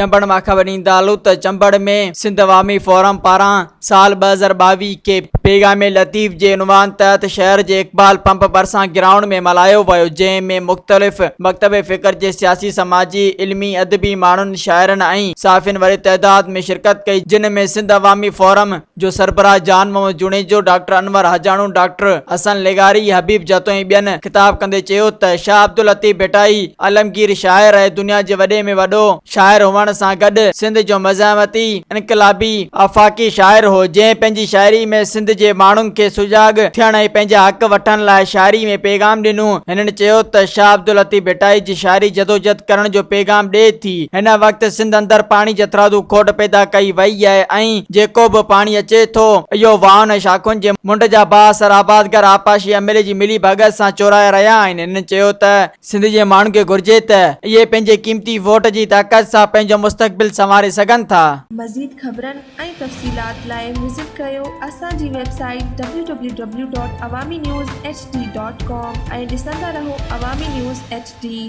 چمبڙ مان خبر ڏيندا هلون ته چمبڙ ۾ سنڌ عوامي فورم پاران سال 2022 کي پيغام لطيف جي عنوان تحت شهر جي اقبال پمپ ڀرسان گرائونڊ ۾ ملهايو ويو جنهن ۾ مختلف مڪتب فڪر جي سياسي سماجي علمي ادبي ماڻهن شاعرن ۽ صحافين وڏي تعداد ۾ شرڪت ڪئي جن ۾ سنڌ عوامي فورم جو سربراهه جان محمد جوڻيجو، ڊاڪٽر انور حاجاڻو، ڊاڪٽر حسن لغاري، حبيب جتوئي ۽ ٻين خطاب ڪندي چيو ته شاهه عبداللطيف ڀٽائي عالمگير شاعر ۽ دنيا جي وڏي ۾ وڏو شاعر هئڻ سان گڏ سنڌ جو مزاحمتي، انقلابي، آفاقي شاعر هو جنهن پنهنجي شاعري ۾ سنڌ جي ماڻهن کي سجاڳ ٿيڻ ۽ پنهنجا حق وٺڻ لاء شاعري ۾ پيغام ڏنو. هنن چيو ته شاهه عبداللطيف ڀٽائي جي شاعري جدوجھد ڪرڻ جو پيغام ڏئي ٿي. هن وقت سنڌ اندر پاڻي جي هٿرادو کوٽ پيدا ڪئي وئي آهي ۽ جيڪو به پاڻي اچي ٿو، اهو واهن ۽ شاخن جي منڍ جا بااثر آبادگار آبپاشي عملي جي ملي ڀڳت سان چورائي رهيا آهن. هنن چيو ته سنڌ جي ماڻهن کي گهرجي ته اهي پنهنجي قيمتي ووٽ جي طاقت سان پنهنجو مستقبل سنواري سگهن ٿا. مزيد خبرن ۽ تفصيلات لاء وزٽ ڪريو اسان جي website W W W dot Awami news H D dot com ۽ ڏسندا رهو عوامي نيوز ايڇ ڊي.